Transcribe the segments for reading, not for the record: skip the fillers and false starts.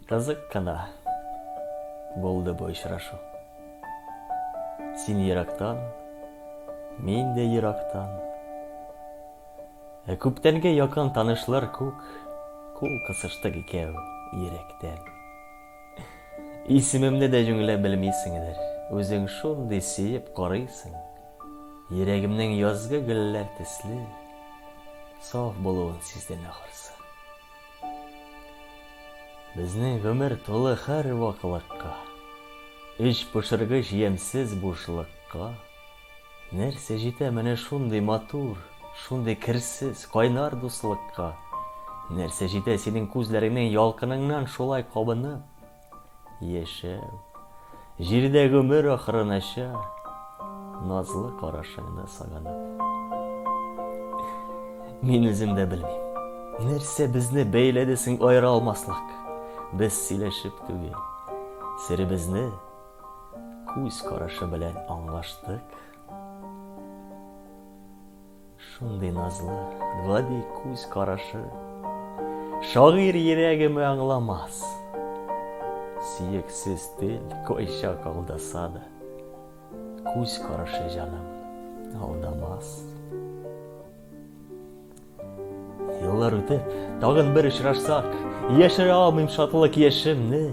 Кызык кына булды бу очрашу. Син ерактан, мин дә ерактан. Ә күптәнге якын танышлар күк, кул кысыштык икәү йөрәктән. Исемемне дә җүнләп белмисеңдер, үзең шундый сөеп карыйсың. Йөрәгемнең язгы гөлләр төсле саф булуын сиздең ахрысы. Безнең гомер тулы һәр ваклыкка, эч пошыргыч ямьсез бушлыкка. Нәрсә җитә менә шундый матур, шундый керсез, кайнар дуслыкка? Нәрсә җитә синең күзләреңнең ялкыныңнан шулай кабынып яшәү? Җирдә гомер ахырынача назлы карашыңны сагынып. Мин үзем дә белмим. Нәрсә безне бәйләде соң аера алмаслык? Без сөйләшеп түгел, серебезне күз карашы белән аңлаштык. Шундый назлы, гади күз карашы. Шагыйрь йөрәгеме аңламас. Сөексез тел кайчак алдаса да, күз карашы җаным алдамас. Еллар үтеп, тагын бер очрашсак, яшерә алмыйм шатлык яшемне.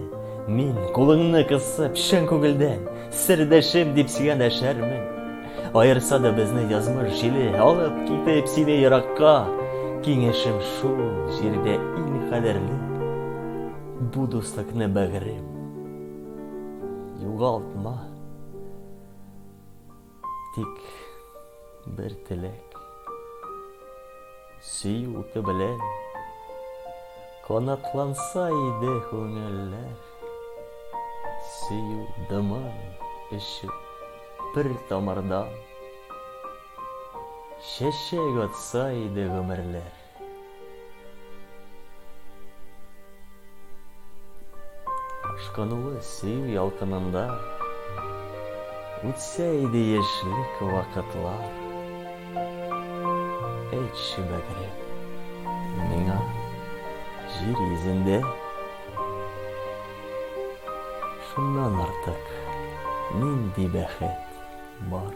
Мин кулыңны кысып, чын күңелдән, сердәшем дип сиңа дәшәрмен. Аерса да безне язмыш җиле, алып китеп сине еракка. Киңәшем шул, җирдә иң кадерле бу дуслыкны бәгырем. Югалтма. Тик бер теләк. Сөю уты белән канатланса иде күңелләр. Сөю дымын эчеп бер тамырдан чәчәк атса иде гомерләр. Ашкынулы сөю ялкынында Үтсә иде яшьлек вакытлар. Әйтче, бәгърем, миңа җир йөзендә Шуннан артык нинди бәхет бар?